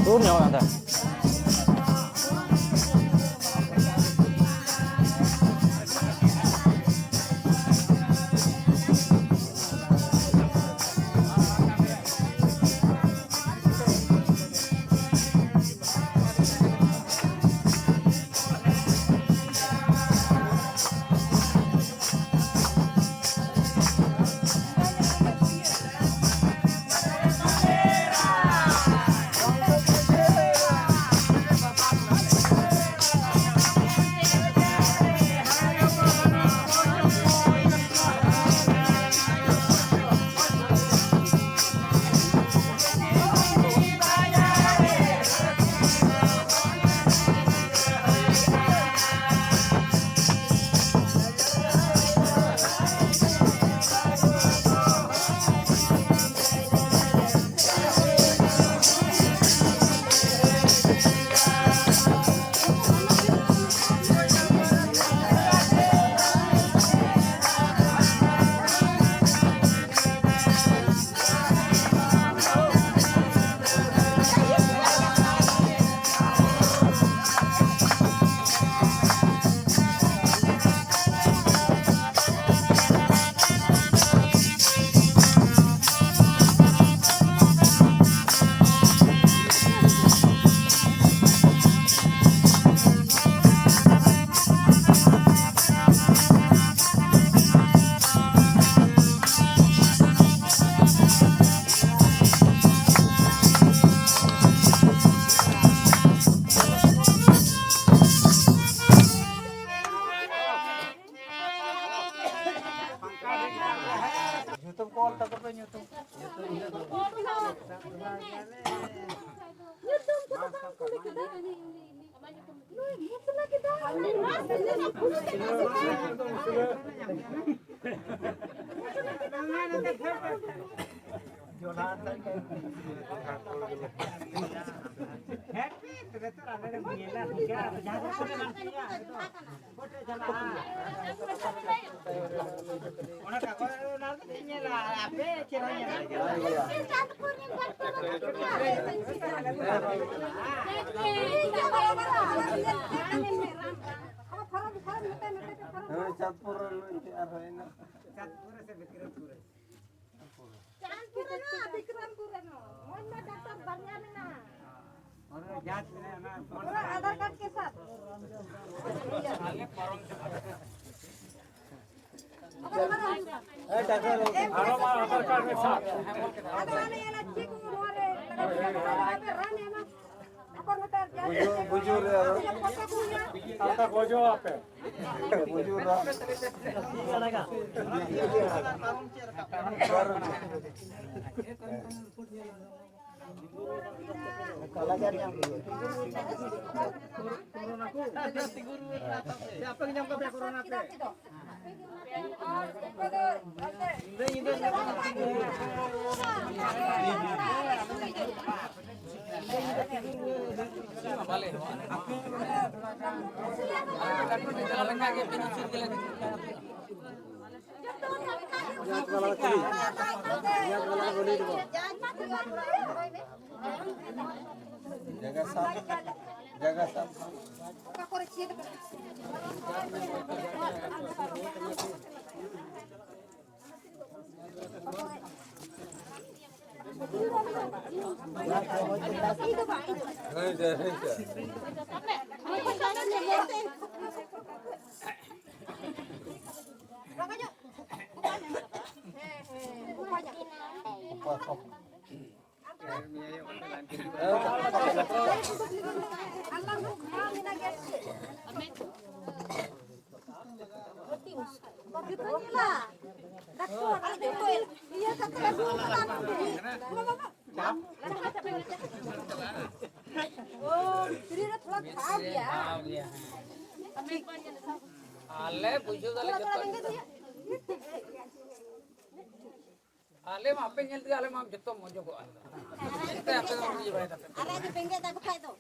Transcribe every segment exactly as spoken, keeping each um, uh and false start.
ᱥᱩᱨ ᱧᱚᱜ ᱠᱟᱱ ᱛᱟᱦᱮᱸᱫ᱾ ᱧᱩᱛᱩᱢ ᱠᱚᱫᱚ ᱵᱟᱝ ᱠᱩᱞᱤ ᱠᱮᱫᱟ᱾ ᱱᱩᱭ ᱢᱩᱥᱞᱟᱹ ᱠᱮᱫᱟ᱾ ᱚᱱᱟ ᱠᱟᱜᱚᱡᱽ ᱨᱮ ᱚᱱᱟ ᱫᱚ ᱪᱮᱫ ᱧᱮᱞᱟ? ᱟᱯᱮ ᱪᱮᱦᱨᱟ ᱧᱮᱞᱟ᱾ ᱦᱮᱸ, ᱪᱟᱸᱫᱽᱯᱩᱨ ᱨᱮ ᱱᱩᱭ ᱟᱨᱦᱚᱸ ᱦᱮᱱᱟᱜ᱾ ᱪᱟᱸᱫᱽᱯᱩᱨ ᱨᱮ ᱥᱮ ᱵᱤᱠᱨᱚᱢᱯᱩᱨ ᱨᱮ? ᱪᱟᱸᱫᱽᱯᱩᱨ ᱨᱮ ᱱᱚᱣᱟ, ᱵᱤᱠᱨᱚᱢᱯᱩᱨ ᱨᱮ ᱱᱚᱣᱟ᱾ ᱢᱚᱡᱽ ᱢᱟ ᱰᱟᱠᱛᱟᱨ ᱵᱟᱨᱭᱟ ᱢᱮᱱᱟᱜᱼᱟ᱾ ᱚᱱᱟ ᱡᱟᱸᱪ ᱨᱮ ᱚᱱᱟ ᱯᱩᱨᱟᱹ ᱟᱫᱷᱟᱨ ᱠᱟᱨᱰ ᱠᱮ ᱥᱟᱛᱷ᱾ ᱟᱫᱚ ᱚᱱᱟ ᱟᱫᱷᱟᱨ ᱠᱟᱨᱰ ᱨᱮ ᱥᱟᱵ᱾ ᱟᱫᱚ ᱟᱞᱮ ᱚᱱᱟ ᱪᱮᱫ ᱠᱚ ᱱᱚᱣᱟ ᱨᱮ ᱞᱟᱜᱟᱣ ᱠᱮᱫᱟ, ᱨᱟᱱ ᱮ ᱮᱢᱟ᱾ ᱟᱯᱚᱨ ᱢᱤᱴᱟᱨ ᱡᱟᱸᱪ ᱵᱩᱡᱩᱨ ᱨᱮ ᱟᱨᱚ᱾ ᱯᱷᱳᱴᱳ ᱠᱚ ᱦᱩᱭᱩᱜᱼᱟ᱾ ᱟᱯᱮ ᱜᱚᱡᱚᱜ ᱟᱯᱮ᱾ ᱵᱩᱡᱩᱨ ᱨᱮ᱾ ᱟᱯᱮ ᱜᱮ ᱧᱟᱢ ᱠᱟᱯᱮ ᱠᱳᱨᱳᱱᱟ ᱯᱮ᱾ ᱡᱟᱭᱜᱟ ᱥᱟᱵ, ᱡᱟᱭᱜᱟ ᱥᱟᱵ᱾ ᱚᱠᱟ ᱠᱚᱨᱮ ᱪᱮᱫ ᱠᱟᱱᱟ? ᱚ, ᱵᱷᱤᱛᱨᱤ ᱨᱮ ᱛᱷᱚᱲᱟ ᱜᱷᱟᱣ ᱜᱮᱭᱟ᱾ ᱟᱞᱮ ᱵᱩᱡᱷᱟᱹᱣ ᱫᱟᱞᱮ ᱡᱚᱛᱚ᱾ ᱟᱞᱮ ᱢᱟ ᱟᱯᱮ ᱧᱮᱞ ᱛᱮᱜᱮ ᱟᱞᱮ ᱢᱟ ᱡᱚᱛᱚ ᱢᱚᱡᱚᱜᱚᱜᱼᱟ᱾ ᱮᱱᱛᱮ ᱟᱯᱮ ᱫᱚ ᱢᱚᱡᱽ ᱵᱟᱭ ᱛᱟᱯᱮ᱾ ᱟᱨ ᱟᱡ ᱵᱮᱸᱜᱮᱫ ᱫᱟ ᱵᱟᱠᱷᱟᱡ ᱫᱚ᱾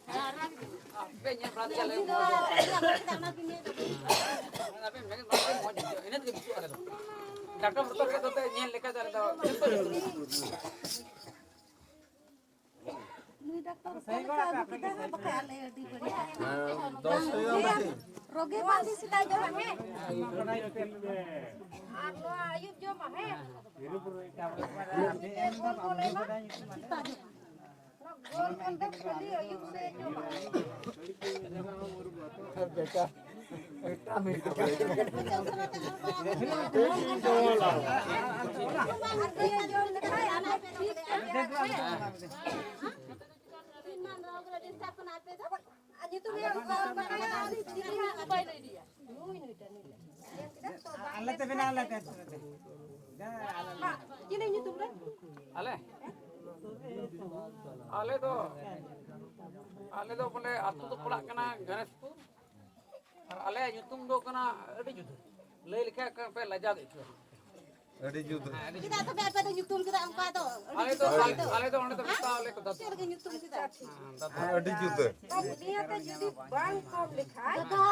ᱟᱯᱮ ᱧᱮᱞ ᱵᱟᱲᱟ ᱛᱮᱜᱮ ᱟᱞᱮ ᱢᱚᱡᱚᱜᱚᱜᱼᱟ᱾ ᱚᱱᱟ ᱵᱮᱸᱜᱮᱫ ᱵᱟᱲᱟ ᱛᱮᱜᱮ ᱢᱚᱡᱽ ᱵᱩᱡᱷᱟᱹᱜᱼᱟ᱾ ᱤᱱᱟᱹ ᱛᱮᱜᱮ ᱵᱩᱡᱷᱟᱹᱜᱼᱟ ᱟᱞᱮ ᱫᱚ᱾ ᱰᱟᱠᱛᱟᱨ ᱰᱟᱠᱛᱟᱨ ᱠᱚ ᱧᱮᱞ ᱞᱮᱠᱟ ᱫᱚ ᱟᱞᱮ ᱫᱚ ᱡᱚᱛᱚ ᱡᱚᱛᱚ᱾ ᱱᱩᱭ ᱰᱟᱠᱛᱟᱨ ᱚᱠᱟ ᱞᱮᱠᱟ ᱟᱹᱜᱩ ᱠᱮᱫᱟ ᱦᱟᱸᱜ, ᱵᱟᱠᱷᱟᱡ ᱟᱞᱮ ᱟᱹᱰᱤ ᱵᱟᱹᱲᱤᱡ᱾ ᱦᱮᱸ, ᱫᱚᱥ ᱦᱩᱭᱩᱜᱼᱟ ᱢᱟᱥᱮ᱾ ᱨᱳᱜᱮ ᱵᱟᱸᱫᱮ ᱥᱮᱫᱟᱭ ᱫᱚ ᱦᱟᱸᱜ, ᱦᱮᱸ᱾ ᱟᱨ ᱱᱚᱣᱟ ᱟᱹᱭᱩᱵ ᱡᱚᱢᱟ, ᱦᱮᱸ᱾ ᱥᱮᱛᱟᱜ ᱡᱚᱢᱟ᱾ ᱱᱚᱣᱟ ᱜᱳᱞ ᱜᱳᱞ ᱫᱚ ᱠᱷᱟᱹᱞᱤ ᱟᱹᱭᱩᱵ ᱥᱮᱫ ᱡᱚᱢᱟ᱾ ᱟᱨ ᱵᱮᱴᱟ᱾ ᱟᱞᱮ ᱛᱮ ᱵᱮᱱᱟᱣ ᱞᱮ ᱛᱮ᱾ ᱟᱞᱮ? ᱟᱞᱮ ᱫᱚ, ᱟᱞᱮ ᱫᱚ ᱵᱚᱞᱮ ᱟᱹᱛᱩ ᱫᱚ ᱯᱟᱲᱟᱜ ᱠᱟᱱᱟ ᱜᱚᱱᱮᱥᱯᱩᱨ᱾ ᱟᱨ ᱟᱞᱮᱭᱟᱜ ᱧᱩᱛᱩᱢ ᱫᱚ ᱠᱟᱱᱟ ᱟᱹᱰᱤ ᱡᱩᱫᱟᱹ᱾ ᱞᱟᱹᱭ ᱞᱮᱠᱷᱟᱱ ᱯᱮ ᱞᱟᱡᱟᱣ ᱜᱮ ᱟᱹᱭᱠᱟᱹᱣᱟ᱾ ᱟᱹᱰᱤ ᱡᱩᱫᱟᱹ᱾ ᱦᱮᱸ, ᱟᱹᱰᱤ ᱪᱮᱫᱟᱜ ᱡᱩᱫᱟᱹ᱾ ᱛᱚᱵᱮ ᱟᱯᱮ ᱫᱚ ᱧᱩᱛᱩᱢ ᱪᱮᱫᱟᱜ ᱚᱱᱠᱟ ᱫᱚ? ᱟᱹᱰᱤ ᱟᱞᱮ ᱫᱚ, ᱡᱩᱫᱟᱹ ᱟᱞᱮ, ᱫᱚ᱾ ᱟᱞᱮ ᱫᱚ ᱚᱸᱰᱮ ᱫᱚ ᱦᱮᱸ? ᱢᱮᱛᱟᱣ ᱟᱞᱮ ᱠᱚ ᱫᱟᱫᱟ᱾ ᱪᱮᱫ ᱞᱟᱹᱜᱤᱫ ᱧᱩᱛᱩᱢ ᱪᱮᱫᱟᱜ? ᱦᱮᱸ, ᱫᱟᱫᱟ᱾ ᱟᱹᱰᱤ ᱡᱩᱫᱟᱹ᱾ ᱛᱚ ᱱᱤᱭᱟᱹᱛᱮ ᱡᱩᱫᱤ ᱵᱟᱝ ᱠᱚᱢ ᱞᱮᱠᱷᱟᱱ ᱫᱟᱫᱟ᱾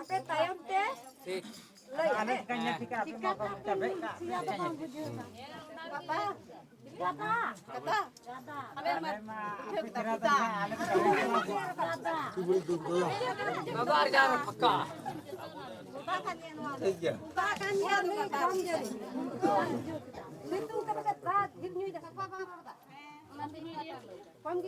ᱟᱯᱮ ᱛᱟᱭᱚᱢ ᱛᱮ ᱴᱷᱤᱠ᱾ ᱞᱟᱹᱭ ᱟᱞᱮ ᱟᱯᱮ᱾ ᱪᱤᱠᱟ ᱧᱮᱞ ᱴᱷᱤᱠᱟ ᱟᱯᱮ ᱢᱟ ᱵᱟᱯᱮ ᱪᱟᱵᱮᱜ ᱠᱟᱜ᱾ ᱫᱟᱫᱟ᱾ ᱫᱟᱫᱟ᱾ ᱟᱞᱮ ᱢᱟ ᱟᱯᱮ ᱫᱷᱟᱨᱟ ᱫᱚ ᱱᱟᱦᱟᱜ ᱟᱞᱮ ᱫᱚ ᱫᱟᱫᱟ ᱟᱨ ᱡᱟᱦᱟᱸ ᱨᱮ ᱯᱷᱟᱸᱠᱟ᱾ ᱴᱷᱤᱠ ᱜᱮᱭᱟ᱾ ᱫᱟᱜ ᱠᱟᱱ ᱜᱮᱭᱟ, ᱫᱟᱜ ᱠᱟᱱ ᱜᱮᱭᱟ᱾ ᱥᱤᱛᱩᱝ ᱠᱟᱛᱮ ᱫᱟᱜ ᱰᱷᱮᱨ ᱧᱩᱭ ᱫᱟ, ᱥᱟᱯᱷᱟ ᱵᱟᱝ ᱨᱚᱲ ᱫᱟ᱾ ᱠᱚᱢ ᱜᱮ᱾